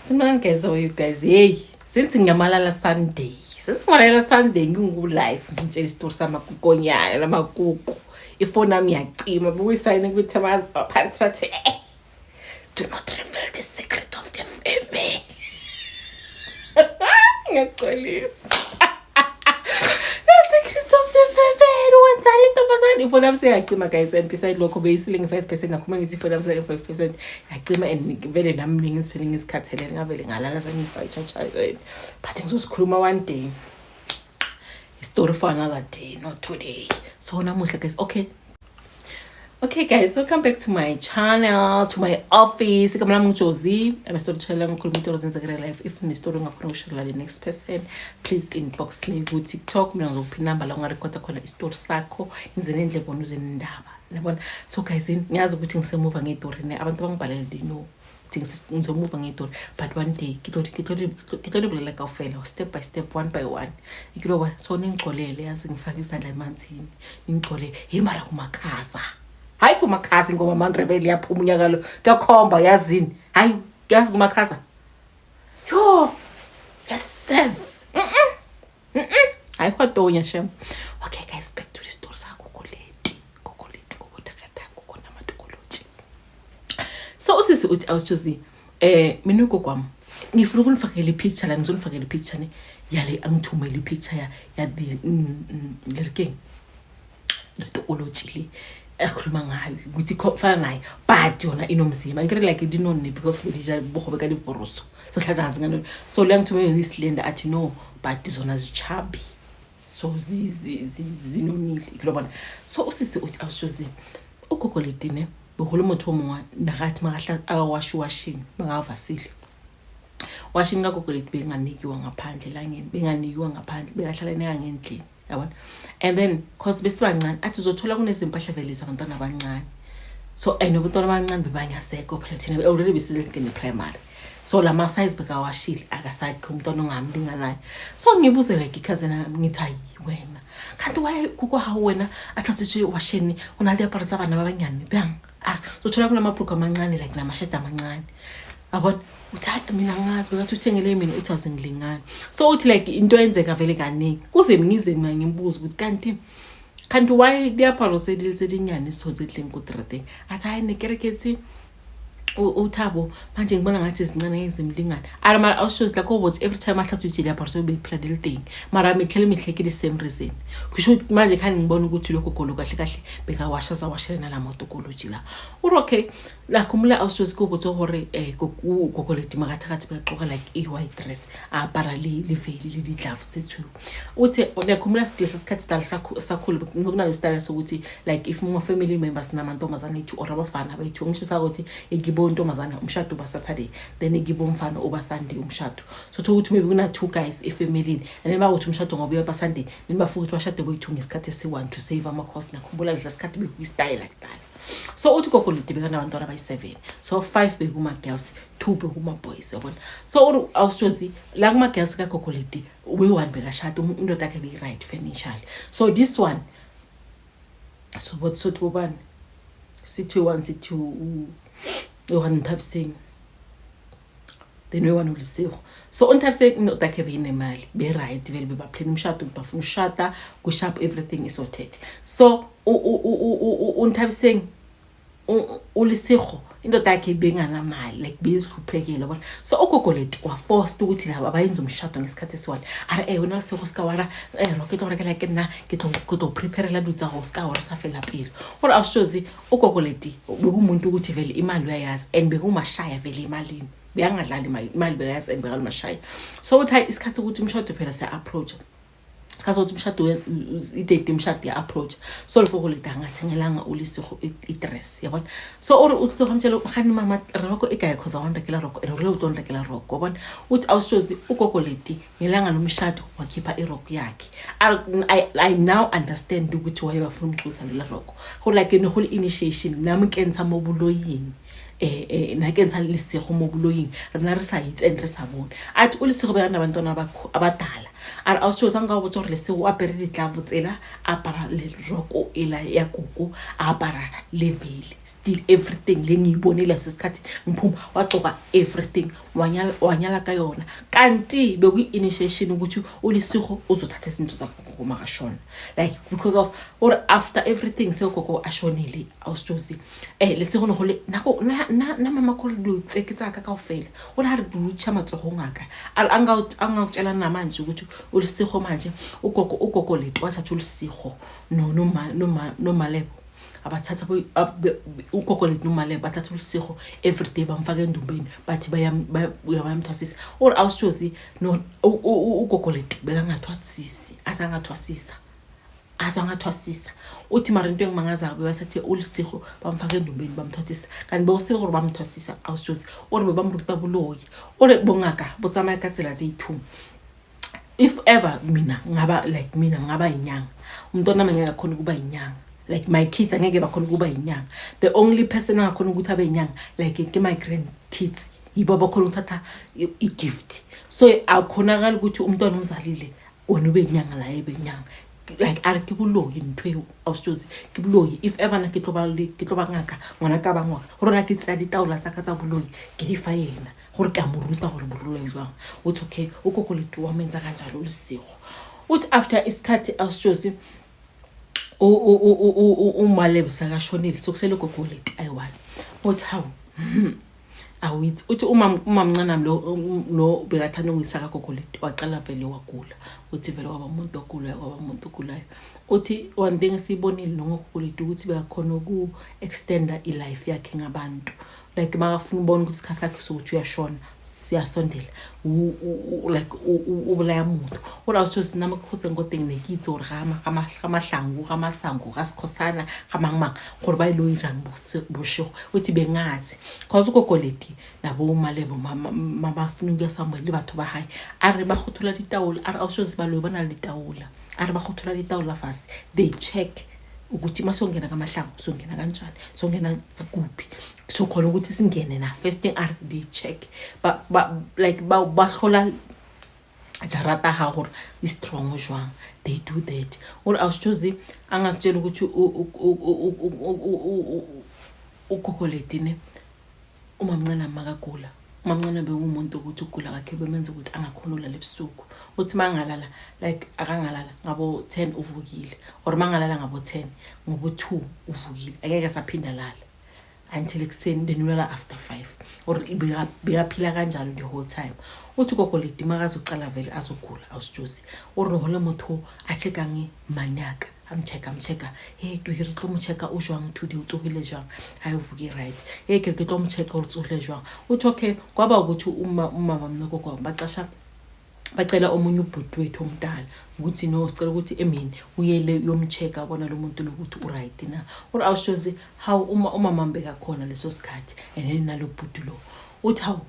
Sanibonani guys, how are you guys? Hey, since ngiyamalala Sunday. Since ngimalala Sunday ngingu live ngitshela isitori samakukonyana lamakuku. Ifoni yami yacima bukuyisayine ukuthi abazi phansi bathi eh, do not reveal the secret of the family. Ngiyaxolisa. The secrets of the family. Wenzani intombazane? Ifoni yami seyacima guys and beside lokho beyisile nge-5%, nakhuma ngithi ifoni yami sele-5% yacima and vele nami ngiziphele ngizikhathelele, ngavele ngalala sengifake i-charger, but ngizosikhuluma one day, story for another day, not today. So namuhla guys, okay guys, welcome back to my channel, to my office. Igama lami nguJosie, I'm a storyteller, ngikhuluma izinto zenzeka real life. If une-story ongakhona ukusharela the next person, please inbox me ku-TikTok, mina ngizokupha inamba la ungarekhoda khona isitori sakho, ngize nendlebe bona uze nendaba nabona. So guys, ngiyazi ukuthi ngisemuva ngey'tori ne abantu bangibhalele no ukuthi ngizomuva ngey'tori, but one day ke tlo di bolela kaofela, step by step, one by one, ke lo bona. So ningigcolele, yazi ngifake izandla emanzini, ningigcolele. Hey, mara kumakhaza, hayi, kumakhaza, ingoma Mandrebele yaphuma unyaka lo, kuyakhomba yazini. Hayi, yazi kumakhaza, yo, yes yes hayi, kwatonya shem. Okay guys, back to the story saGogoleti, Gogoleti, gogotakata, gogonamatokoloji. So usisi uthi, awusitshozi mina ugogo wami, ngifuna ukunifakela i-picture la, ngizonifakela i-picture ne yale angithumele i-picture ya the lerikeng le tokoloji le ekhuluma ngayo ukuthi fana naye, but yona inomzimba ngikere like dinonne because bedija bogobe ka divoroso, so tlhatsa ngano. So le angithumele yona isilenda, athi no, but zona zi-chubby, so zinonile ikilobona. So usisi uthi, awusitshozi ugogo letine boholo motho o mongwe nakathi makahla akawashi washini bangavasile washini kagogo leti benganikiwa ngaphandle elangeni, benganikiwa ngaphandle, bengahlala ngengendlini yabona. And then cause besibancane, athi uzothola kunezimpahla vele zabantwana abancane, so and abantwana abancane bebangasekho phela, thina already besile primary, so la ma-size bekawashile, akasakho umntwana ongamlinganayo. So ngibuze like i-cousin yami, ngithi, hayi wena, kanti why kuko hawo wena a tlhatswetswe washene o na le diaparo tsa bana ba banyane bjang? A uzothola kunamabhrugu amancane like namashedi amancane yabona. Uthi hayi, mina ngazi bekathi uthengele mina, uthi azingilingani. So uthi like into eyenzeka vele kaningi, kuze ngize mina ngimbuze ukuthi kanti why diaparo tse di tse dinyane so tse tleng ko trateng? Athi hayi, ne kereketse uThabo manje ngibona ngathi zincane, ngezimlingana ara. Mara awushows like ukuthi every time ahlathi uthi diaparo so bephila le teng, mara mihle mihle ke the same reason. Kusho ukuthi manje khani ngibona ukuthi lokho golo kahle kahle bekawasha zawashela nala motokoloji la uri. Okay, la khumula awushows ko botse hore gogoletti makathakathi bekagqoka like i-white dress, a apara le veli le di-glove tse tshweu. Uthi uyakhumula lesa sikhathi sidala sakhulu bekunale sokuthi like if uma-family members namantombazane ethu or abafana bethu, ngisho sakuthi ekibo ntombazane umshado uba Saturday, then ekibo mfana uba Sunday umshado. So thola ukuthi maybe kuna-two guys efamilini and then bakuthi umshado ngoba uyaba Sunday, then bafuna ukuthi bashade boyi-two ngesikhathi esi-one to save ama-cost. Nakhumbula lesa sikhathi bekuyistayela kudala. So uthi gogo leti bekanabantwana abayi-seven, so five bekuma-girls, two bekuma-boys yabona. So uri awushozi la kuma-girls kagogo leti ube-one bekashada, indoda yakhe beyi-right financially. So this one, so bothi sothi bobani, sithi one, sithi u-one Nthabiseng, then we-one uLisego. So uNthabiseng indoda yakhe beyinemali, be-right vele, bebaplana umshado, bafuna ushada ku-sharp, everything is sorted. So uNthabiseng, uLisego indoda yakhe benganamali, like bezihluphekile yabona. So ugogo leti wa-forced ukuthi laba abayenza umshado ngesikhathi esiwani. A re wena Lesego, se ka wara ro ke tlo rekela ke nna, ke tlo preparela dilo tsa go, se ka wara sa fela pele gore awushozi. Ugogo leti bekumuntu ukuthi vele imali uyayazi and bekumashaya vele emalini, beyangadlali imali, bekayazi and bekalumashaya. So uthi hayi, isikhathi ukuthi umshado phela siya-approach, isikhathi sokuthi umshado i-date imshado iya-approach. So legogo leti angathengelanga uLisego i-dress yabona. So ore uLisego amtshela gane, mama, roko e kae? Cause a wanrekela roko and rile o tlo nrekela roko wabona. Uthi awushozi ugogo leti ngelanga lomshado wakhipha iroko yakhe. I now understand ukuthi why bafuna umgcwisa lela roko, gore like ne go le initiation nami kentsha mo boloying. Nna ke ntsha lesego mo boloying, rena re sa itse and re sa bone. Athi uLesego bekanabantwana abadala. A re ausi Josi, nka go botsa gore Lesego o apere ditlavo tsela, a apara le roko ela ya koko, a apara le vele, still everything le ngiyibonile lesikhathi ngiphuma, wagcoka everything, wanyala ka yona. Kanti bekuyi-initiation ukuthi uLesego uzothatha izinto zakhe makashona, like because of or after everything sewugogo ashonile. Ausi Josi, Lesego ne go le nako na mama ko dilo tse ke tsaka kaofela, o re ha re dutšha matsogong a ka. A ngakutshela namanje ukuthi uLesego manje ugogo lethu wathatha uLesego noMalebo, abathatha ugogo lethu noMalebo, bathatha uLesego everyday, bamfaka endumbeni, bathi bayamthwasisa. Or ausi Josi, no, ugogo lethu bekangathwasisi, azangathwasisa, azangathwasisa. Uthi mara into engimangazako, bebathathe uLesego bamfaka endumbeni, bamthwathisa, kanti bosile gore bamthwasisa. Ausi Josi, ore be ba mo ruta boloi. Ore bongaka bo tsamaya ka tsela tse i-two. If ever mina ngaba, like mina ngaba inyanga, umntwana wami angeke akhona ukuba inyanga, like my kids angeke bakhona ukuba inyanga. The only person angakhona ukuthi abe inyanga, like ke my grandkids, yibo abakhona ukuthatha i-gift. So akukhonakali ukuthi umntwana umzalile, wena ube inyanga la, ebe inyanga. Like a re ke boloi ntho eo, ausi Josi, ke boloi. If ever na ke tlo ba ngaka, ngwana ka ba ngwaka, gore na ke tseya ditaola tsaka tsa boloi, ke di fa yena gore ke a mo ruta gore boloi jwang. Uthi okay, ugogo lethu wamenza kanjalo uLesego. Uthi after isikhathi, ausi Josi, uMalebo sakashonile, sokusele ugogo leti ayi-one. Uthi hawu, awithi uthi umamncane wami lo bekathanda ukuyisa kagogo leti, wacala vele wagula. Uthi vele waba umuntu ogulayo, waba umuntu ogulayo. Uthi one thing esiyibonile nongogogo leti ukuthi bekakhona uku-extenda i-life yakhe ngabantu. Like makafuna ubona ukuthi isikhathi sakhe sokuthi uyashona siyasondela, like ubulaya motho. O ra se nna mo go tseng ko teng, ne ke itse gore ga Mahlangu, ga Masango, ga Sekhosana, ga mang mang, gore ba ile o irang bošego. Uthi bengazi cause ugogo leti nabo Malebo bafuna ukuya somewhere le batho ba hae, a re ba kgothola ditaola. A re ausi, baloi ba na le ditaola. A re ba kgothola ditaola fase, they check ukuthi uma siyongena kaMahlangu, siyongena kanjani, siyongena kuphi, sokhona ukuthi singene na. First thing, a re they check like ba hlola jarata ga gore e strong jwang. They do that. Ore ausi Josi, angakutshela ukuthi ugogo letine, umamncane makagula, umamncane bengumuntu ukuthi ukugula kwakhe bemenza ukuthi angakhoni ulala ebusuku. Uthi uma angalala, like akangalala ngabo-10, uvukile, or uma angalala ngabo-10, ngobo-2 uvukile, angeke asaphinda lala until ekuseni, then ulala after 5, or bekaphila kanjalo the whole time. Uthi ugogo leti makazocala vele azogula, ausi Josi, o re gole motho a checkang manyaka, a mchecka, a mchecka, he ke re tlo mo checka, o jwang today, o tsogile jwang? Hayi, uvuke right. He ke re ke tlo mo checka gore tsogile jwang. Uthi okay, kwaba ukuthi umama mnogogo bacasha, bacela omunye ubhuti wethu omdala ukuthi no, sicela ukuthi emini uyele uyomcheck-a, ubona lo muntu lokuthi u-right na. Uri ausi Josi, hawu, uma umama bekakhona leso sikhathi and then nalo bhuti lo. Uthi hawu,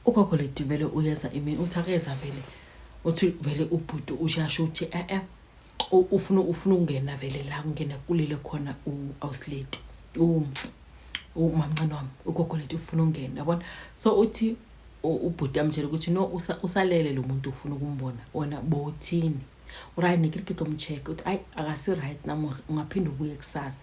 ugogo leti vele uyeza emini. Uthi akeza vele, uthi vele ubhuti ushasho uthi e-e, ufuna ukungena vele la kungena kulele khona u-ausileti, umamncane wami, ugogo leti ufuna ukungena, yabona. So uthi ubhuti amtshela ukuthi no, usalele lo muntu, ufuna ukumbona wena, bowuthini? Uri ne ke re ke tlo mo-check. Uthi ayi, akasi-right namuhla, ungaphinde ubuye kusasa.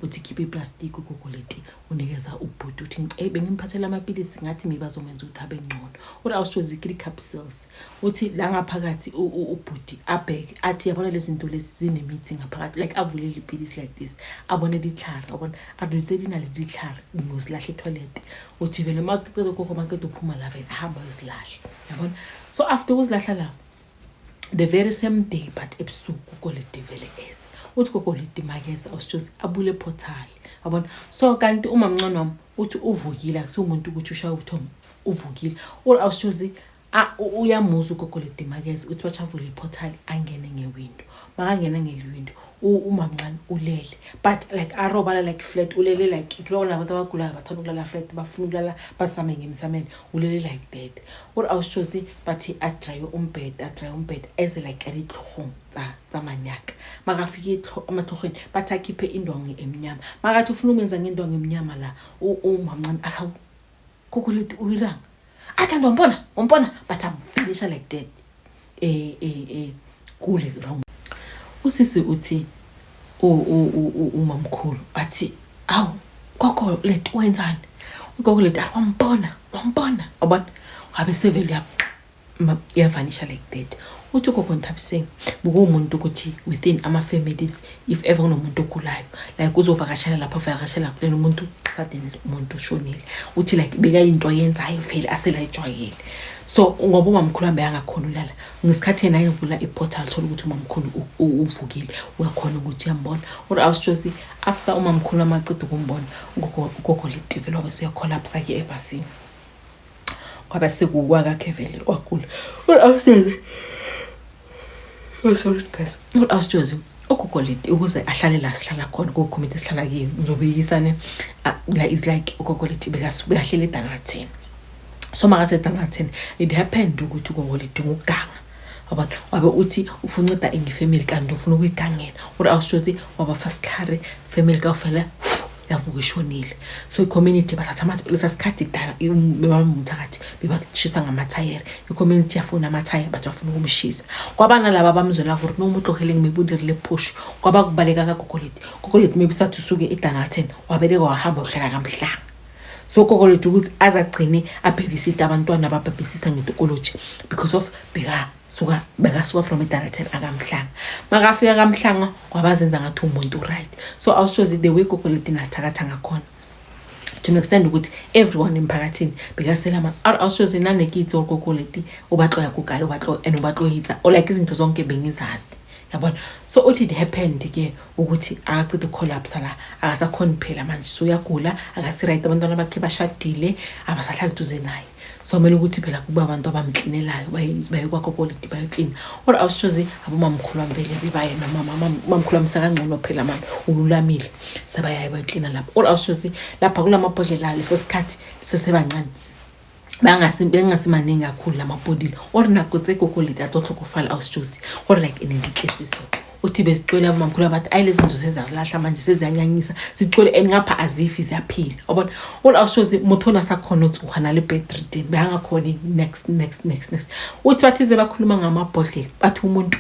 Uthi khiphe iplastiki ugogo leti, unikeza ubhuti, uthi eyi, bengimphathela amapilisi, ngathi maybe azomenza ukuthi abe ngcono. Uri ausi Josi, ke di-capsules. Uthi la ngaphakathi, ubhuti abheke, athi yabona lezi zinto lezi zinemithi ngaphakathi, like avulele ipilisi like this, abone ditlhare, abona a dilo tse di na le ditlhare, ngozilahla etoilet. Uthi vele makaqeda ugogo, makaqeda uphuma la, vele ahamba ayozilahla, yabona. So after ukuzilahla la, the very same day but ebusuku, ugogo vele eze. Uthi gogo leti makeza, ausi Josi, abule portal, yabona. So kanti umamncane wami uthi uvukile, akusiwumuntu ukuthi ushaya ubuthongo, uvukile. Or ausi Josi, Uyamuzwa ugogo ledimakeze uthi bachavule i-portal, angene nge-window. Makangena ngeliwindo, umamncane ulele, but like arobala like flat, ulele like kulona abantu abagulayo bathanda ukulala flat, bafuna ukulala basame ngemsameni, ulele like that. Uri awushosi bathi adraye umbhede, adraye umbhede eze like ka ditlhogong tsa manyaka. Makafike ematlhogweni, bathi akhiphe indwangu emnyama. Makathi ufuna umenza ngendwangu emnyama la, umamncane athi, "Gogo leti, uyiranga?" Athi, "Anti wambona, wambona." But amfinisha like that kule round. Usisi uthi umamkhulu athi, "Awu gogo leti, wenzani?" Ugogo leti athi, "Wambona, wambona, wabona." Wabe sevele uyavanisha like that. Uthi ugogo Nthabiseng bekuwumuntu ukuthi within ama-families, if ever kunomuntu ogulayo, like uzovakashela lapho, avakashela kulena umuntu, suddenly umuntu ushonile. Uthi like bekayinto ayenzayo vele, aselayijwayele. So ngoba umamkhulu wami bekangakhona ulala, ngesikhathi yena ayevula i-portal, thola ukuthi umamkhulu uvukile, uyakhona ukuthi uyambona. Or awusitshosi, after umamkhulu amaceda ukumbona ugogo leti, vele wabe suyakholapsa-ke ebhasini, kwabe sekukwakakhe vele, wagula. Or awusitshosi, oh sorry guys, or awusitshosi, ugogo leti ukuze ahlale la sihlala khona ku-community esihlala kiyo, ngizobekisane la, is like ugogo leti bekahleli eDanalton. So makaseDanalton, it happened ukuthi ugogo leti ngukuganga, yabona, wabe uthi ufuna unceda enye kanti ufuna ukuyigangela. Uri awushozi wabafa sihlare, family kaofela yavuka ishonile. So i-community bathatha lesa sikhathi kudala bebamthakathi, bebashisa ngamathayere. I-community yafuna amathayere, bathi bafuna ukumshisa. Kwaba nalaba abamzwela gore no mo tlogeleng, maybe o dirile phoso. Kwaba kubaleka kaGogoleti. Gogoleti maybe sathi usuke eDanalton, wabeleka, wahamba uhlala kaMhlanga. So uGogoleti ukuthi azagcine abhebisite abantwana, babhebisisa ngetokoloji because of bekasuka from eDanalton akamhlanga. Makafika kamhlanga, wabazenza ngathi umuntu right. So awushozi the way Gogoleti nathakatha ngakhona, to an extent ukuthi everyone emphakathini bekasela. Awushozi nanekitsi oGogoleti o batlo ya ko kae, o batlo and o batlo etsa or like izinto zonke bengizazi, yabona. So uthi it happened ke ukuthi akaceda ukucollapsa la, akasakhoni phela manje, so uyagula, akasi-right. Abantwana bakhe bashadile, abasahlali duze naye, so kumele ukuthi phela kuba abantu abamklinelayo, baye kwaGogoleti bayoklina. Or awushozi, abomamkhulu wami vele bebaye nomama, mamkhulu wami sakangcono phela mani, ululamile, sebayaye bayoklina lapho. Or awushozi, lapha kulamabhodlela, leso sikhathi sesebancane, bengasimaningi kakhulu lamabhodile. Or nako tse Gogoleti a tlo tlhokofala, awusjosi, gore like ene di tletse. So uthi besicwele abomamkhulu, abathi ayi, lezi zinto sezalahla manje, seziyanyanyisa, sicwele and ngapha azifi, ziyaphila, wabona. Or awushozi motho ona sakhona otsuga na le bedridden, bekangakhoni next next next next. Uthi bathize bakhuluma ngamabhodlela, bathi umuntu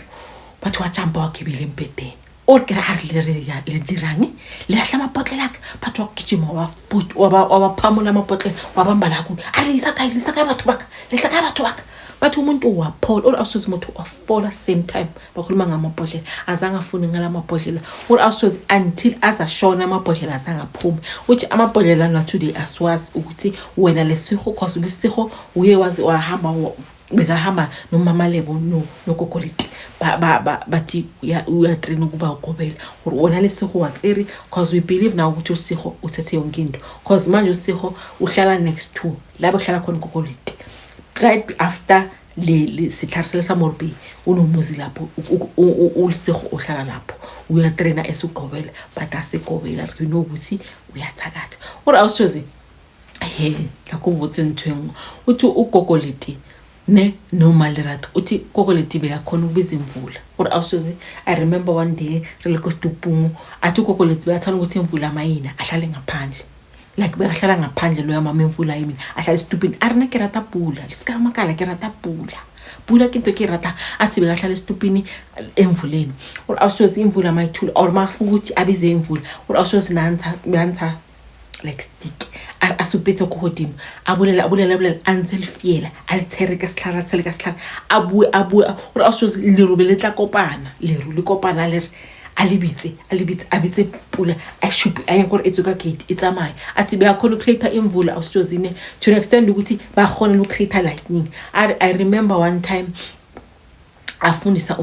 bathi wajampa, wagibela embhedeni. Or ke re a re le re ya le dirang, le lahla amabhodlela akhe. Bathi wagijima, wabaphamula amabhodlela, wabamba la kuye, a re isa kae, le isa kae batho baka, le isa kae batho baka. Bathi umuntu waphola. Or awusozi motho wafola same time bakhuluma ngamabhodlela, azange afune ngala mabhodlela. Or awusozi, until azashona, amabhodlela azange aphume. Uthi amabhodlela na today asiwazi ukuthi wena lesiho, cause lesiho uye wazi wahamba, bekahamba nomama Lebo noGogoleti, bathi uyatrain ukuba ugobela gore wona lesiho watseri, cause we believe now ukuthi usiho uthethe yonke into, cause manje usiho uhlala next to la behlala khona uGogoleti, right after le setlhare sele sa Morbi, unomuzi lapho uLisigo ohlala lapho, uyatraina esugobela, but asigobela, you know ukuthi uyathakatha. Or awushozi, he tla ko botse ntho e nngwe. Uthi uGogoleti ne noma Lerato, uthi Gogoleti bekakhona ukubiza imvula. Or awushozi, I remember one day re le ko Setupungu, athi uGogoleti beyathanda ukuthi imvula mayina ahlale ngaphandle, like bekahlala ngaphandle loya mama, imvula yimina ahlale esitupini. A rena ke rata pula, le seka makala, ke rata pula, pula ke ntho ke e ratang. Athi bekahlala esitupini emvuleni. Or awushozi, imvula mayithula or makafuna ukuthi abize imvula, or awushozi, nantsha like stick, a supetse ko godimo, a bolela, a bolela, a bolela, a ntse le fiela, a le tshere ka setlhare, a tshele ka setlhare, a bue, a bue. Gore a setse leru be le tla kopana, leru le kopana, le re a le bitse, a le bitse, a bitse pula, a shupe, a ye gore e tswe ka gate e tsamaye. A tse beyakhona ucreate imvula, awusitshozine, to an extent ukuthi bakhona ucreate lightning. I remember one time Afundisa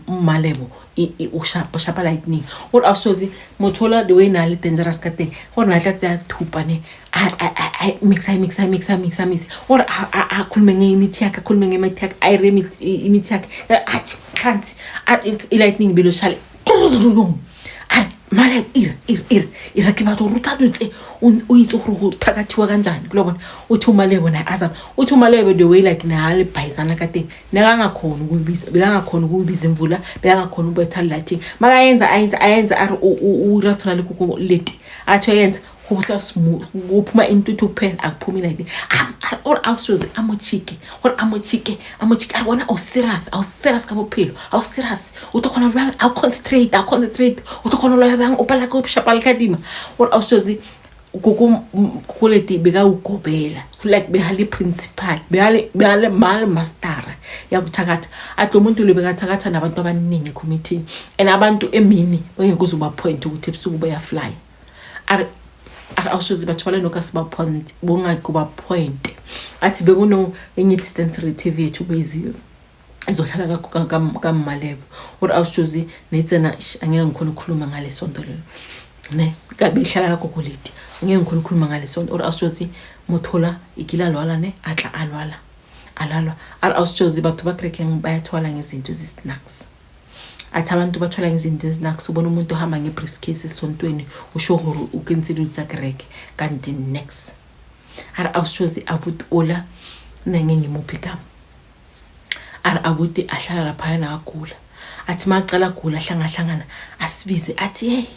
uMalebo ushapa lightning gore a sozi motho ola the way na le dangerous ka teng, gore na tla tseya thupa ne mixa mixa mixa mixa mixa, gore a khulume ngemithi yakhe, akhulume ngemithi yakhe, ayire imithi yakhe, athi phansi i-lightning beloshale. Male ira ira ira ira, ke batla go ruta dilo tse, o itse gore go thakathiwa kanjani kulo bona. Uthi uMalebo naye azama, uthi uMalebo the way like nale bhayizana ka teng, nekangakhoni ukuyibiza, bekangakhoni ukuyibiza imvula, bekangakhoni ukubetha lighting. Makayenza ayenza ayenza, ari ura tshwana le koko leti, athi uyayenza kuphuma intuthu kuphela, akuphumi lighting. Or awusoze amochike gore amochike amochike, ari wona awu-serious, awu-serious ka bophelo, awu-serious, o tlo kgona bjang, awu concentrate, awu concentrate, o tlo kgona loya bjang, o palela ke go shapa lekadima. Gore awusoze kukoleti bekawugobela, like behale principal, behale male mastera yakuthakatha. Athi lo muntu lo bekathakatha nabantu abaningi ekhomithini, and abantu emini bengeke uze ubapoint ukuthi ebusuku bayafly. Ari awusoze batho ba le noka se ba point, bongake point. Athi bekuno enye dispensary TV yethu beyizile izohlala kaMmalebo, ore awusoze netsena angeke ngikhona ukukhuluma ngale sonto lelo ne behlala kaGogoleti, angeke ngikhona ukukhuluma ngale sonto. Ore awusoze mothola ikila lwala ne atla alwala alalwa. Ari awusoze batho ba kerekeng bayathwala ngezinto ezi-snacks. Athi abantu bathwala ngezinto ezi-snacks, ubona umuntu ohamba nge-briefcase esontweni, usho gore o kentse dilo tsa kereke, kanti next. Ari awusoze abuti ola nna ngeke ngimuphi igama, ari abuti ahlala laphayana agula. Athi macala agula ahlangahlangana asibize, athi hey,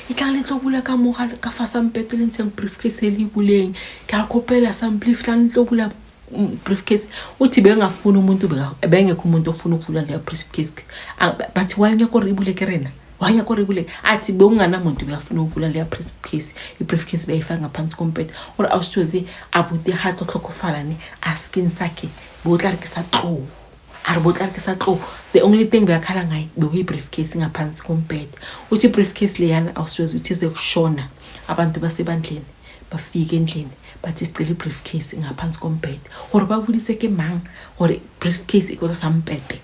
e tla le tlo bula ka mo ka fa sampete le ntsheng briefcase e le buleng, ke a kgopela samplief, tla le tlo bula briefcase. Uthi bengafuni umuntu, bengekho umuntu ofuna ukuvula leyo briefcase. Bathi why nyaka gore e bule ke rena, why nyaka gore e bule? Athi bekunganamuntu bekafuna ukuvula leya briefcase, i-briefcase beyayifaka ngaphansi kompete. Gore awusithozi abuti ha tlo tlhokofala ne a skin sakhe bo tla re ke sa tlou, a re bo tla re ke sa tlou. The only thing bekakhala ngayo bekuyi-briefcase ngaphansi kombhede. Uthi i-briefcase leyana awusithozi uthi sekushona abantu basebandleni bafike endlini bathi sicela i-briefcase ngaphansi kombhede, gore ba boditse ke mang gore briefcase e ko tlasa mpete,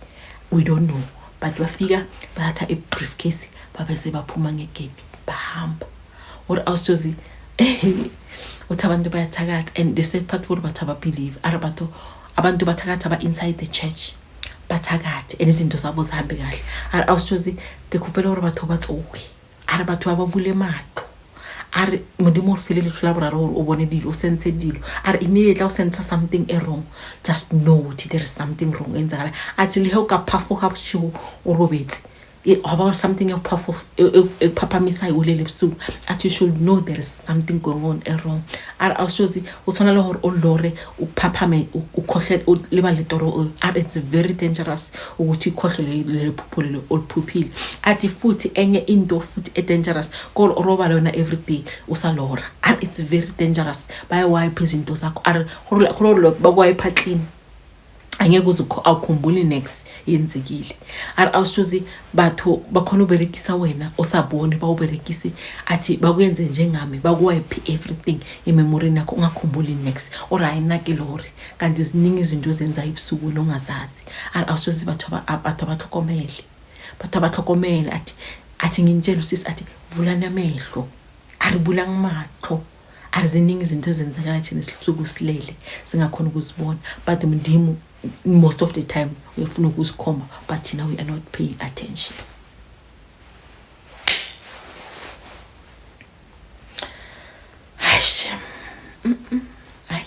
we don't know, but bafika bathatha i-briefcase, babese baphuma ngegate bahamba. Gore awusozi uthi abantu bayathakatha, and the sad part gore batho ababelieve, are batho abantu bathakatha ba-inside the church bathakathe and izinto zabo zihambe kahle. Are awusozi ke kgopela gore batho ba tsoge, a re batho ba ba bule matlho. A re Modimo o re file letlho la boraro gore o bone dilo, o sense dilo. A re immediately o sense something e wrong, just know ukuthi there is something wrong enzakala. Athi le he o ka phafoga bošego o robetse, ga ba something e phaphamisayo o lele bosuku, athi you should know there is something going on e wrong. A re awusozi o tshwana le gore o lore o phaphame o khohle o lebale toro o. A re it's very dangerous ukuthi ikhohle lele phupho lelo oliphuphile. Athi futhi enye into futhi e-dangerous kore o robala yona everyday usalora. A re it's very dangerous, bayawipe izinto zakho. A re gore bakuwayipha clean, angeke uze awukhumbuli next yenzekile. A re awusozi batho bakhona uberekisa wena o sa bone, bawuberekise, athi bakuyenze njengami, bakuwipe everything ememorini yakho ungakhumbuli next. Or hayi nna ke lore, kanti ziningi izinto ozenzayo ebusuku wena ongazazi. A re awusozi batho batho abatlhokomele, batho abatlhokomele. Athi ngintshela usisi, athi vulani amehlo, a re bulang matlho. A re ziningi izinto ezenzakala thina sisuke silele singakhona ukuzibona, but Modimo most of the time uyafuna ukusikhomba, but thina we are not paying attention. Hayi shem, hayi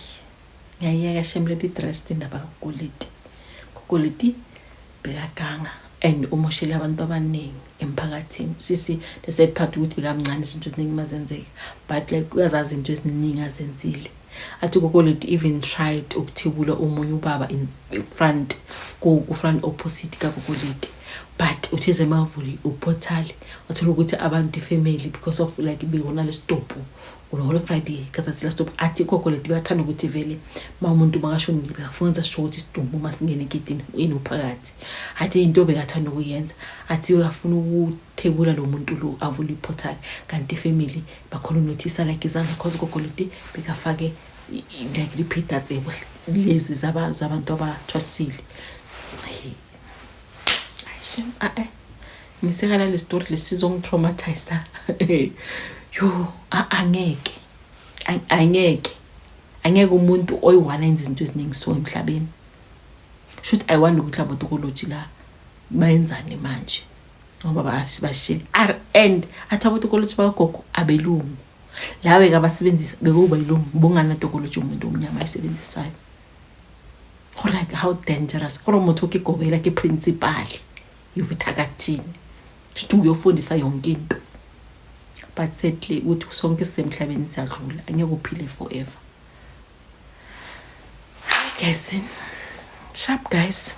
ngiyayeka shem leti dress, indaba kaGogoleti. Gogoleti bekaganga and umoshele abantu abaningi emphakathini sisi. The sad part ukuthi bekamncane izinto eziningi mazenzeka, but like uyazazi izinto eziningi azenzile. Athi uGogoleti even tried ukuthebula omunye ubaba in front, ku-front opposite kaGogoleti, but uthe zemavuli uportal wathola ukuthi abantu ifamily because of like bekunale stop kulo Friday ka tsatsi la stop. Athi uGogoleti bayathanda ukuthi vele ma umuntu makashonile bekafuna ukwenza sure ukuthi isidumbu uma singene egedini ini uphakathi. Athi into bekathanda ukuyenza, athi uyafuna ukuthebula lo muntu lo avule iportal, kanti ifamily bakhona unothisa like izandla cause uGogoleti bekafake like liphida tsebo lezi zabantu abathwasile. Shem, a-e ngisekala le story lesizongitraumatize. Yo, angeke, angeke, angeke umuntu oyi-one enze izinto eziningi so emhlabeni. Shuthi I wonder ukuthi labo tokoloji la bayenzani manje, ngoba basishele and athi abotokoloji bakagogo abelungu lawe-ke abasebenzisa bekuba yilungu bunganatokoloji umuntu omnyama ayisebenzisayo. Gore like how dangerous gore motho ke gobela, ke principal yobuthakathini, shuthi uyofundisa yonke into. But sadly ukuthi sonke sisemhlabeni siyadlula, angeke uphile forever. Hayi guys, sharp guys.